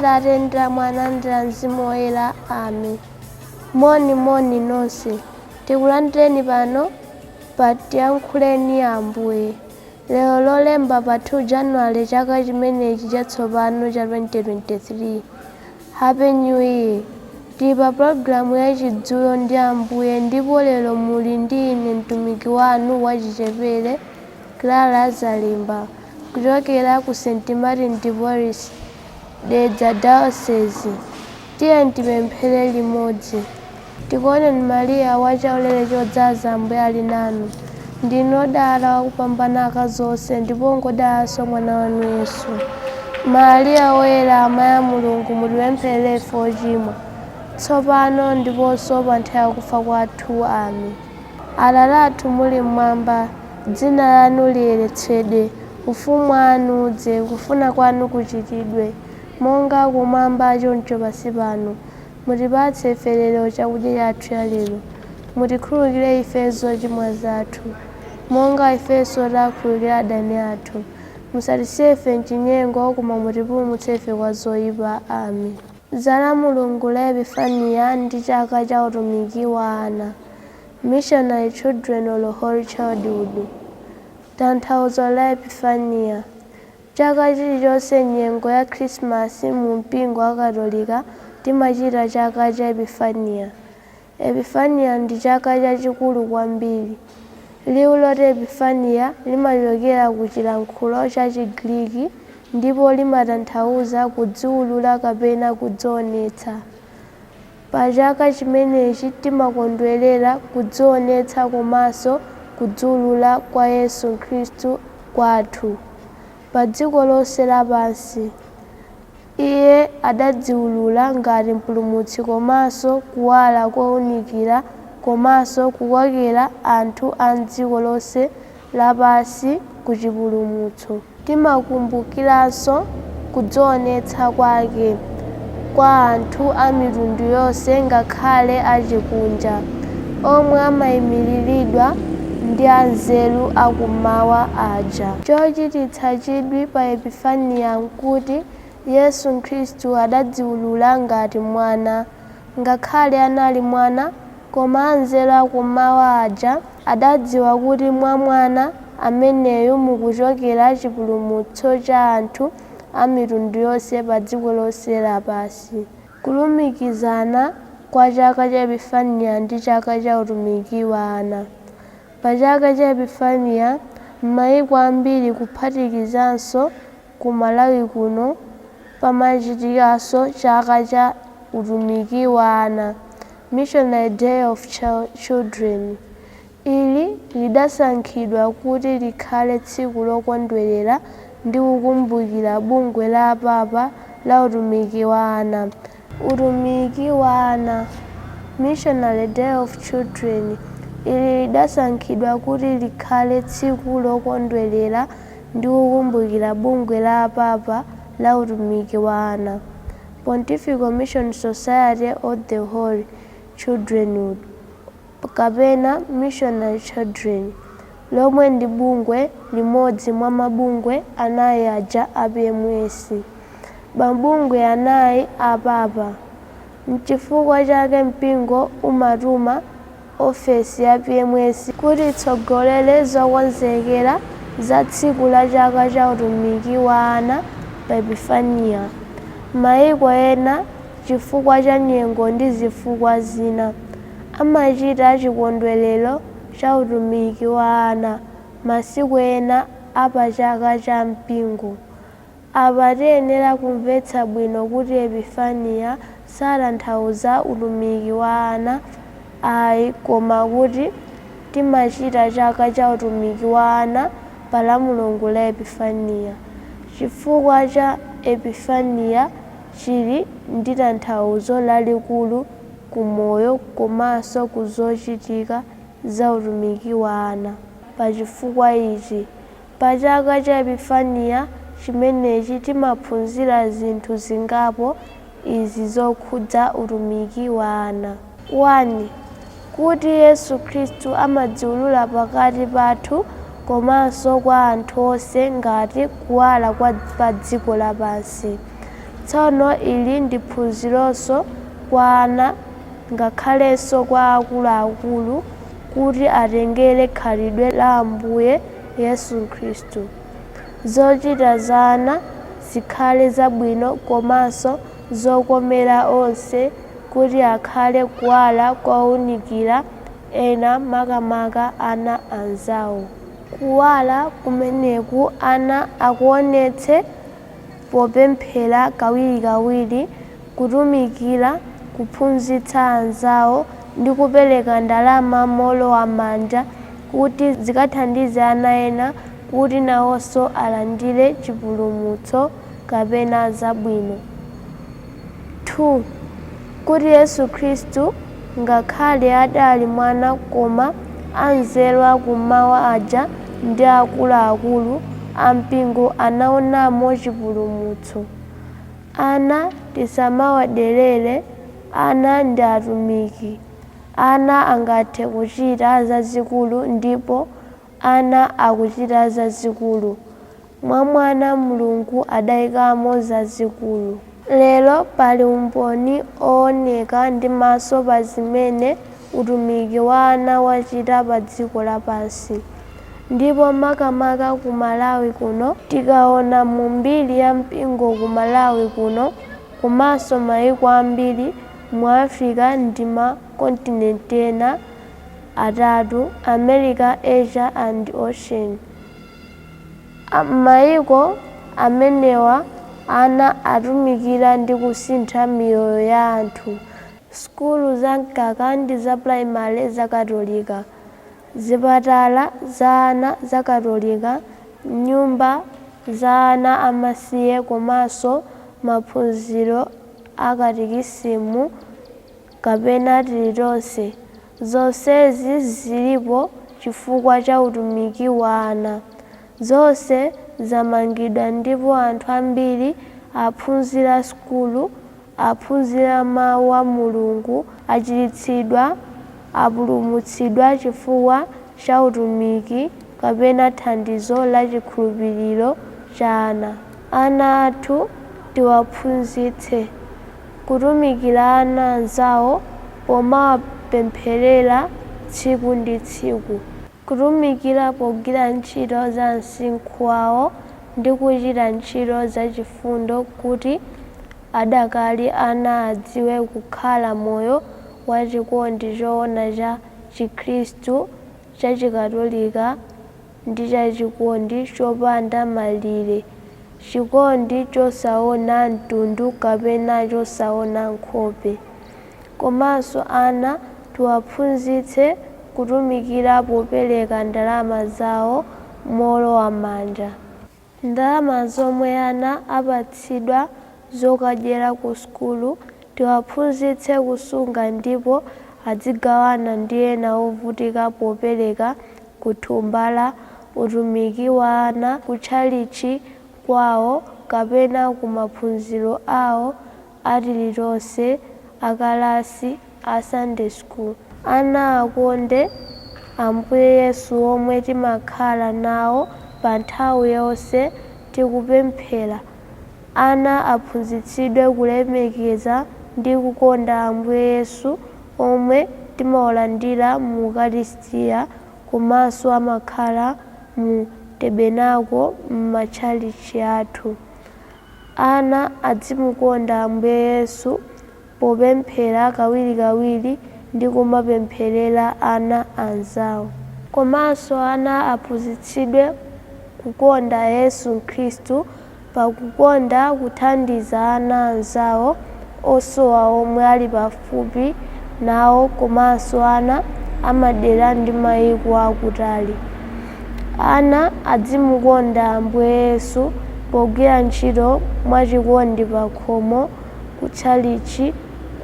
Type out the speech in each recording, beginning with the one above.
Atate ndi la Mwana ndi la Mzimu Woyera. Amen. Moni moni nonse. Tikulandireni pano pa Tiyankhuleni Ambuye. Lero Lolemba pa 2 January chaka chimenechi chatsopano cha 2023. Happy New Year. Tili pa pulogalamu ya Chidzulo ndi Ambuye ndipo lero muli ndi ine mtumiki wanu wachichepere Clara Zalimba kuchokera ku St. Martin de Porres, Dedza Diocese. Tiyeni tipemphere limodzi. Tikuoneni Mariya wachaulere chodzaza, Ambuye ali nanu. Ndinu odala kupambana akazi onse, ndipo ngodalanso mwana wanu Yesu. Mariya woyera, amayi a Mulungu, mutipempherere ife ochimwa, tsopano ndiponso pa nthawi yakufa kwathu. Amen. Atate athu muli mmwamba, dzina lanu liyeretsedwe, ufumu wanu udze, kufuna kwanu kuchitidwe, monga kumwamba choncho pansi pano. Mutipatse ife lero chakudya chathu cha lero. Mutikhululukire ife zochimwa zathu, monga ifenso takhululukira adani athu. Musatisiye ife mchinyengo, koma mutipulumutse ife kwa zoyipa. Amen. Za la Mulungu la Epifaniya ndi chaka cha utumiki wa ana, Missionary Children or Holy Childhood. Tanthauzo la Epifaniya. Chaka chilichonse nyengo ya Khrisimasi mu mpingo wa Katolika timachita chaka cha Epifaniya. Epifaniya ndi chaka chachikulu kwambiri. Liwu loti Epifaniya limachokera ku chilankhulo cha Chigriki ndipo limatanthauza kudziwulula kapena kudzionetsa. Pa chaka chimenechi timakondwerera kudzionetsa komanso kudziwulula kwa Yesu Khristu kwathu pa dziko lonse lapansi. Iye adadziwulula ngati mpulumutsi komanso kuwala kowunikira komanso kukokera anthu a mdziko lonse lapansi ku chipulumutso. Timakumbukiranso kudzionetsa kwake kwa anthu a mitundu yonse, ngakhale achikunja, omwe amayimiriridwa ndi anzeru akummawa aja. Chochititsa chidwi pa Epifaniya nkuti Yesu Khristu adadziwulula ngati mwana. Ngakhale anali mwana, koma anzeru akummawa aja adadziwa kuti mwa mwana ameneyu mukuchokera chipulumutso cha anthu a mitundu yonse pa dziko lonse lapansi. Kulumikizana kwa chaka cha Epifaniya ndi chaka cha utumiki wa ana. Pa chaka cha Epifaniya, m'mayiko ambiri kuphatikizanso ku Malawi kuno, pamachitikanso chaka cha utumiki wa ana, Missionary Day of Children. Ili lidasankhidwa kuti likhale tsiku lokondwerera ndi kukumbukira bungwe la Papa la utumiki wa ana. Utumiki wa ana, Missionary Day of Children. Ili lidasankhidwa kuti likhale tsiku lokondwerera ndi kukumbukira bungwe la Papa la utumiki wa ana, Pontifical Mission Society of the Holy Childrenhood kapena Missionary Children, lomwe ndi bungwe limodzi mwa mabungwe anayi aja a PMS, mabungwe anayi a Papa. Nchifukwa chake mpingo umatuma ofesi ya PMS kuti itsogolere zokonzekera za tsiku la chaka cha utumiki wa ana pa Epifaniya. Mayiko ena, chifukwa cha nyengo ndi zifukwa zina, amachita chikondwerero cha utumiki wa ana masiku ena apachaka cha mpingo. Apa tiyenera kumvetsa bwino kuti Epifaniya satanthauza utumiki wa ana ayi, koma kuti timachita chaka cha utumiki wa ana pa la Mulungu la Epifaniya, chifukwa cha Epifaniya chili ndi tanthauzo lalikulu ku moyo komanso ku zochitika za utumiki wa ana. Pa chifukwa ichi, pa chaka cha Epifaniya chimenechi timaphunzira zinthu zingapo izi zokhudza utumiki wa ana. 1, Kuti Yesu Khristu amadziwulula pakati pathu komanso kwa anthu onse ngati kuwala kwa pa dziko lapansi. Tsono ili ndi phunzironso kwa ana ngakhalenso kwa akuluakulu kuti atengere khalidwe la Ambuye Yesu Khristu. Zochita za ana zikhale zabwino komanso zokomera onse kuti akhale kuwala kowunikira ena, makamaka ana anzawo. Kuwala kumeneku ana akuonetse popemphera kawirikawiri, kutumikira, kuphunzitsa anzawo ndi kupereka ndalama mowolowa manja kuti zikathandize ana ena kuti nawonso alandire chipulumutso kapena zabwino. 2 Kuti Yesu Khristu ngakhale adali mwana, koma anzeru akummawa aja ndi akuluakulu ampingo anaonamo chipulumutso. Ana tisamawaderere. Ana ndi atumiki. Ana angathe kuchita zazikulu, ndipo ana akuchita zazikulu. Mwa mwana Mulungu adayikamo zazikulu. Lero pali umboni ooneka ndi maso pa zimene utumiki wa ana wachita pa dziko lapansi, ndipo makamaka ku Malawi kuno. Tikaona mu mbiri ya mpingo ku Malawi kuno komanso mayiko ambiri mu Africa ndi makontinenti ena atatu, America, Asia and Ocean, mayiko amenewa ana atumikira ndi kusintha miyoyo ya anthu. Sukulu za mkaka ndi za purayimale za Katolika, zipatala za ana za Katolika, nyumba za ana amasiye komanso maphunziro a katikisimu kapena tilitonse, zonsezi zilipo chifukwa cha utumiki wa ana. Zonse zamangidwa ndipo anthu ambiri aphunzira sukulu, aphunzira mawu a Mulungu, achiritsidwa, apulumutsidwa chifukwa cha utumiki kapena thandizo la chikhulupiriro cha ana. Ana athu tiwaphunzitse kutumikira ana anzawo pomawapempherera tsiku ndi tsiku, kutumikira pogwira ntchito za msinkhu wawo ndi kuchita ntchito zachifundo kuti adakali ana adziwe kukhala moyo wachikondi choona cha Chikhristu chachikatolika ndi chachikondi chopanda malire, chikondi chosaona mtundu kapena chosaona nkhope. Komanso ana tiwaphunzitse kutumikira popereka ndalama zawo mowolowa manja. Ndalama zomwe ana apatsidwa zokadyera ku sukulu tiwaphunzitse kusunga ndipo azigawana ndi ena ovutika popereka kuthumba la utumiki wa ana kutchalitchi kwawo kapena kumaphunziro awo atilitonse, akalasi a Sunday school. Ana akonde Ambuye Yesu omwe timakhala nawo pa nthawi yonse tikupemphera. Ana aphunzitsidwe kulemekeza ndi kukonda Ambuye Yesu omwe timawalandira mu Ukaristiya komanso amakhala mu tabernacle m'matchalitchi athu. Ana azimukonda Ambuye Yesu popemphera kawirikawiri ndi kumapempherera ana anzawo. Komanso ana aphunzitsidwe kukonda Yesu Khristu pakukonda kuthandiza ana anzawo osowa omwe ali pafupi nawo komanso ana amadera ndi mayiko akutali. Ana azimukonda Ambuye Yesu pogwira ntchito mwachikondi pa khomo, kutchalitchi,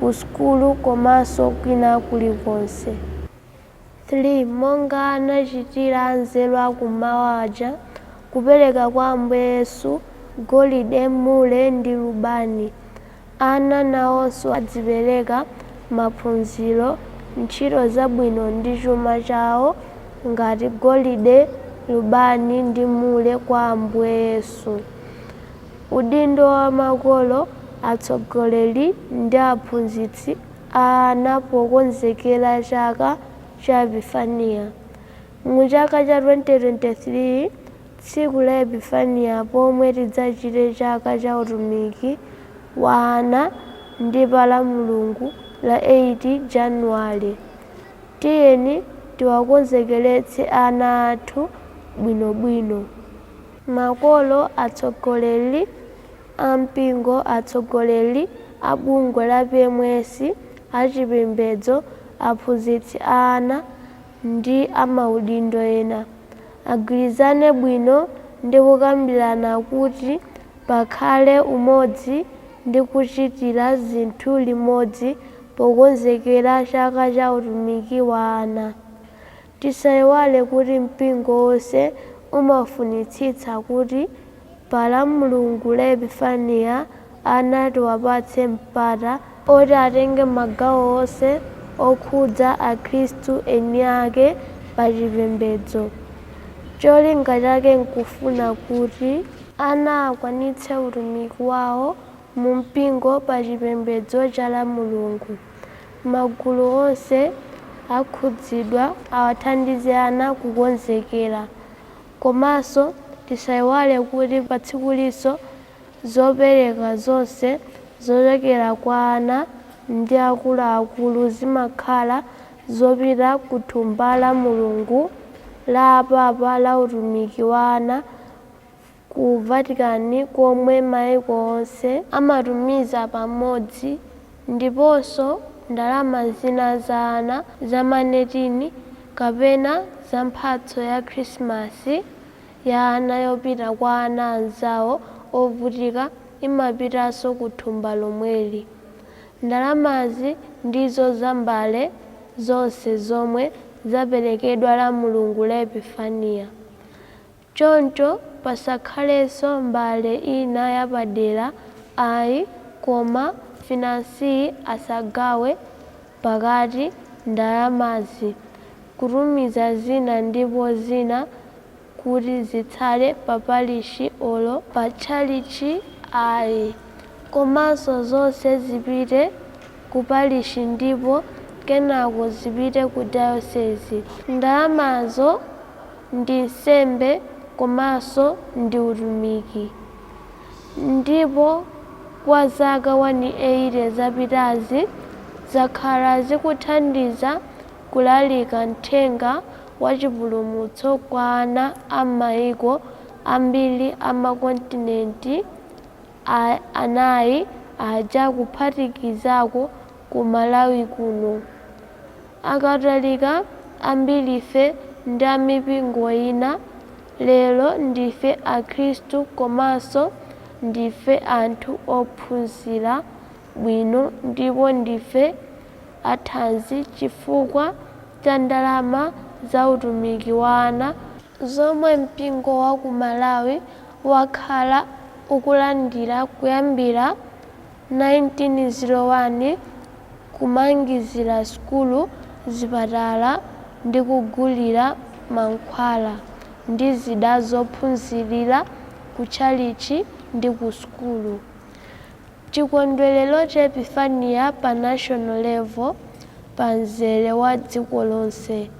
ku sukulu komanso kwina kulikonse. 3 Monga anachitira anzeru akummawa aja kupereka kwa Ambuye Yesu golide, mure ndi lubani, ana nawonso azipereka maphunziro, ntchito zabwino ndi chuma chawo ngati golide, lubani ndi mure kwa Ambuye Yesu. Udindo wa makolo. atsogoleri ndi aphunzitsi a ana pokonzekera chaka cha Epifaniya. Mu chaka cha 2023, tsiku la Epifaniya pomwe tidzachite chaka cha utumiki wa ana ndi pa la Mulungu la 8 Januwale. Tiyeni tiwakonzekeretse ana athu bwinobwino. Makolo, atsogoleri a mpingo, atsogoleri a bungwe la PMS, achipembedzo, aphunzitsi a ana ndi amaudindo ena agwirizane bwino ndi kukambirana kuti pakhale umodzi ndi kuchitira zinthu limodzi pokonzekera chaka cha utumiki wa ana. Tisayiwale kuti mpingo wonse umafunitsitsa kuti pa la Mulungu la Epifaniya ana tiwapatse mpata oti atenge magawo onse okhudza akhristu eni ake pa chipembedzo. Cholinga chake nkufuna kuti ana akwanitse utumiki wawo mu mpingo pa chipembedzo cha la Mulungu. Magulu onse akhudzidwa awathandize ana kukonzekera. Komanso tisayiwale kuti pa tsikulinso zopereka zonse zochokera kwa ana ndi akuluakulu zimakhala zopita ku thumba la Mulungu la Apapa la utumiki wa ana ku Vatican, komwe maiko onse amatumiza pamodzi, ndiponso ndalama zina za ana zamanetini kapena za mphatso ya Khrisimasi ya ana yopita kwa ana anzawo ovutika imapitanso ku thumba lomweli. Ndalamazi ndizo za mbale zonse zomwe zaperekedwa la Mulungu la Epifaniya. Choncho pasakhalenso mbale ina yapadera ayi, koma finansiyi asagawe pakati ndalamazi, kutumiza zina ndipo zina kuti zitsale pa parishi olo pa tchalitchi ayi, komanso zonse zipite ku parishi ndipo kenako zipite ku dayosezi. Ndalamazo ndi nsembe komanso ndi utumiki. Ndipo kwa zaka 180 zapitazi zakhala zikuthandiza kulalika mthenga wa chipulumutso kwa ana a m'mayiko ambiri a makontinenti anayi aja, kuphatikizako ku Malawi kuno. Akatolika ambirife ndi amipingo ina lero ndife akhristu komanso ndife anthu ophunzira bwino ndipo ndife athanzi chifukwa cha ndalama za utumiki wa ana zomwe mpingo wa ku Malawi wakhala ukulandira kuyambira 1901, kumangizira sukulu, zipatala ndi kugulira mankhwala ndi zida zophunzirira ku tchalitchi ndi ku sukulu. Chikondwerero cha Epifaniya pa national level, pa mzere wa dziko lonse.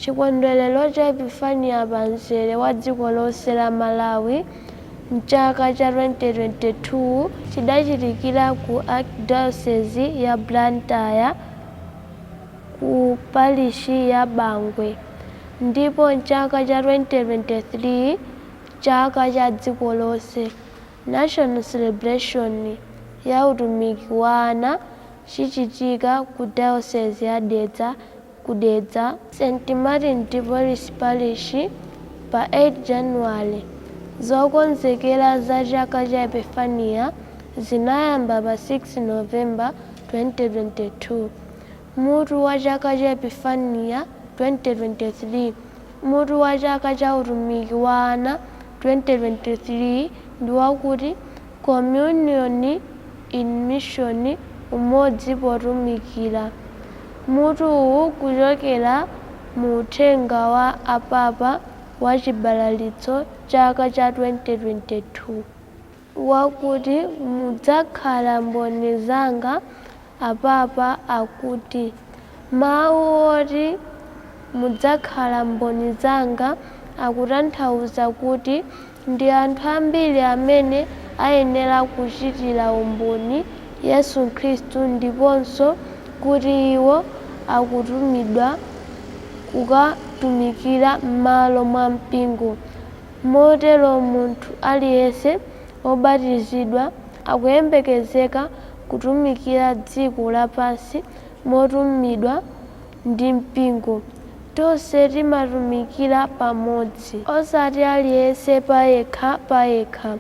Chikondwerero cha Epifaniya pa mzere wa dziko lonse la Malawi mchaka cha 2022 chidachitikira ku Archdiocese ya Blantyre, ku parishi ya Bangwe, ndipo mchaka cha 2023, chaka cha dziko lonse, national celebration ya utumiki wa ana chichitika ku Diocese ya Dedza, ku Dedza, St Martin de Porres Parish, pa 8 Januwale. Zokonzekera za chaka cha Epifaniya zinayamba pa 6 Novemba 2022. Mutu wa chaka cha Epifaniya 2023, mutu wa chaka cha utumiki wa ana 2023 ndi wakuti "Communion in Mission", umodzi potumikira. Mutu uwu kuchokera mu uthenga wa apapa wa chibalalitso chaka cha 2022. Wakuti mudzakhala mboni zanga, apapa akuti mawu oti mudzakhala mboni zanga akutanthauza kuti ndi anthu ambiri amene ayenera kuchitira umboni Yesu Khristu ndiponso kuti iwo akutumidwa kukatumikira m'malo mwa mpingo. Motero munthu aliyense wobatizidwa akuyembekezeka kutumikira dziko lapansi motumidwa ndi mpingo. Tonse timatumikira pamodzi, osati aliyense payekha payekha,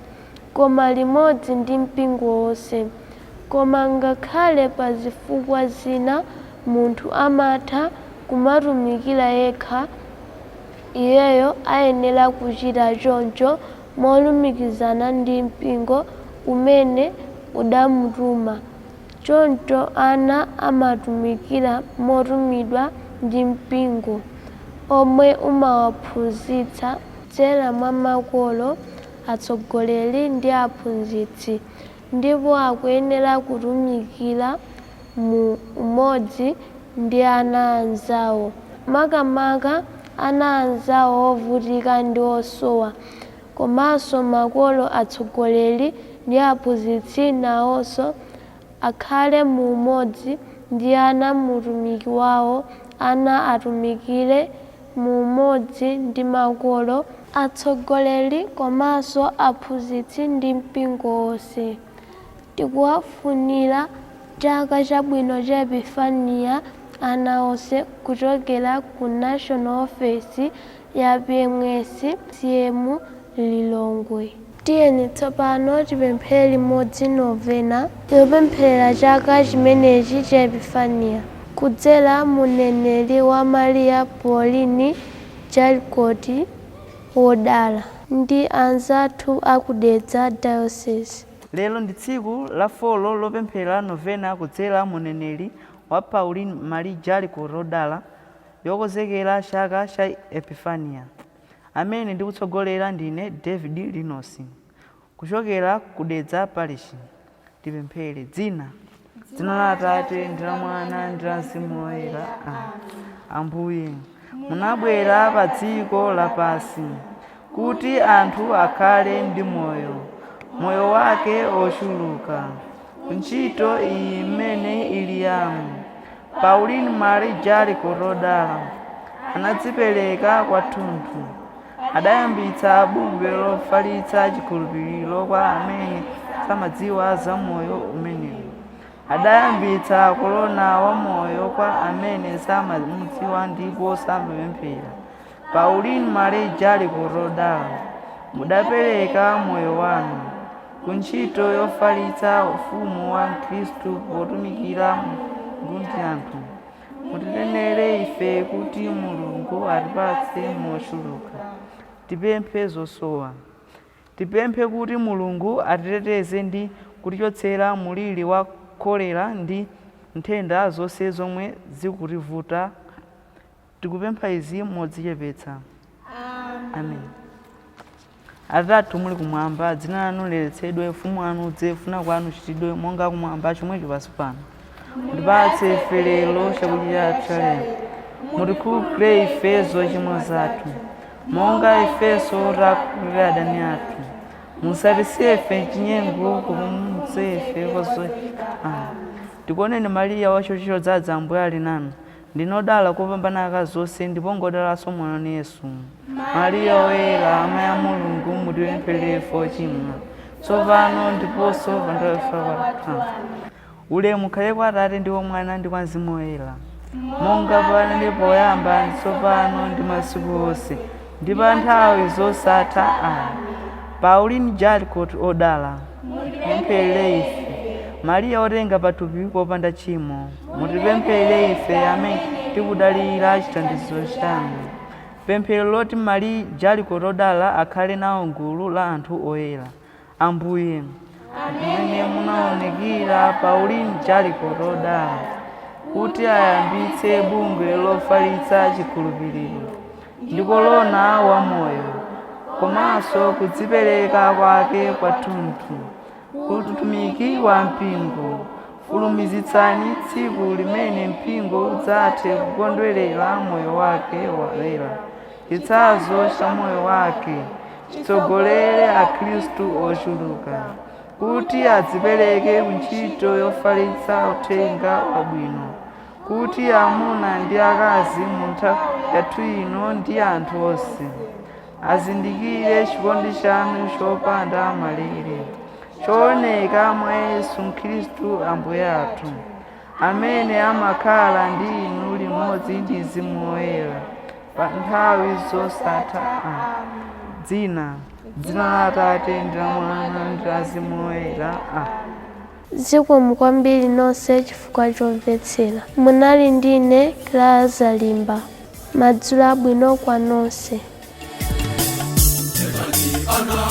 koma limodzi ndi mpingo wonse. Koma ngakhale pa zifukwa zina munthu amatha kumatumikira yekha, iyeyo ayenera kuchita choncho molumikizana ndi mpingo umene udamutuma. Choncho ana amatumikira motumidwa ndi mpingo omwe umawaphunzitsa kudzera mwa makolo, atsogoleri ndi aphunzitsi, ndipo akuyenera kutumikira mu umodzi ndi ana anzawo, makamaka ana anzawo ovutika ndi osowa. Komanso makolo, atsogoleri ndi aphunzitsi nawonso akhale mu umodzi ndi ana muutumiki wawo. Ana atumikire mu umodzi ndi makolo, atsogoleri komanso aphunzitsi ndi mpingo wonse. Tikuwafunira chaka chabwino cha Epifaniya ana onse kuchokera ku National Office ya PMS CM Lilongwe. Tiyeni tsopano tipemphere limodzi novena yopempherera chaka chimenechi cha Epifaniya kudzera muneneri wa Maria Pauline Jaricot wodala ndi anzathu akudedza Diocese. Lero ndi tsiku la folo lopemphera novena kudzera muneneri wa Pauline Marie Jaricot wodala yokonzekera chaka cha Epifaniya. Amene ndikutsogolera ndine David Linosi kuchokera kudedza Parish. Tipemphere. Dzina la Atate ndi la Mwana ndi la Mzimu Woyera. Ambuye, munabwera pa dziko lapansi kuti anthu akhale ndi moyo, moyo wake ochuluka. Ntchito iyi imene ili yanu, Pauline Marie Jaricot wodala anadzipereka kwathunthu. Adayambitsa bungwe lofalitsa chikhulupiriro kwa amene samadziwa za moyo umenewu. Adayambitsa kolona wa moyo kwa amene samamudziwa ndipo samapemphera. Pauline Marie Jaricot wodala, mudapereka moyo wanu ku ntchito yofalitsa ufumu wa Khristu potumikira Mulungu ndi anthu. Mutitetezere ife kuti Mulungu atipatse mochuluka. Tipemphe zosowa. Tipemphe kuti Mulungu atiteteze ndi kutichotsera muliri wa kolera ndi nthenda zonse zomwe zikutivuta. Tikupempha izi modzichepetsa. Amen. Atate muli kumwamba, dzina lanu liyeretsedwe, ufumu wanu udze, kufuna kwanu kuchitidwe monga kumwamba chomwecho pansi pano. Mutipatse ife lero chakudya chathu cha lero. Mutikhululukire ife zochimwa zathu monga ifenso takhululukira adani athu. Musatisiye ife mchinyengo, koma mutipulumutse ife kwa zoyipa. Tikuoneni Mariya wachisomo chodzaza, Ambuye ali nanu. Ndinu odala kopambana akazi onse, ndipo ngodalanso mwana wanu Yesu. Mariya woyera, amayi a Mulungu, mutipempherere ife ochimwa, tsopano ndiponso pa nthawi yofa kwathu. Ulemu ukhale kwa Atate ndi kwa Mwana ndi kwa Mzimu Woyera, monga panali poyamba, ndi tsopano ndi masiku onse, ndi pa nthawi zosatha. Amen. Pauline Jaricot odala, mutipempherere ife. Mariya wotenga pathupi popanda tchimo, mutipempherere ife amene tikudalira chithandizo chanu. Pemphero loti Marie Jaricot odala akhale nawo gulu la anthu oyera. Ambuye, amene munaonekera Pauline Jaricot odala kuti ayambitse bungwe lofalitsa chikhulupiriro ndi kolona wa moyo Komanso kudzipereka kwake kwathunthu kuutumiki wa mpingo. Fulumizitsani tsiku limene mpingo udzathe kukondwerera moyo wake woyera. Chitsanzo cha moyo wake chitsogolere Akhristu ochuluka kuti adzipereke ku ntchito yofalitsa uthenga wabwino, kuti amuna ndi akazi mu nthawi yathu ino ndi anthu onse azindikire chikondi chanu chopanda malire, chooneka mwa Yesu Khristu Ambuye athu, amene amakhala ndi inu limodzi ndi Mzimu Woyera pa nthawi zosatha. Dzina dzina la Atate ndi la Mwana ndi la Mzimu Woyera. Zikomo kwambiri nonse chifukwa chomvetsera. Munali ndine Clara Zalimba. Madzulo abwino kwa nonse. Ana.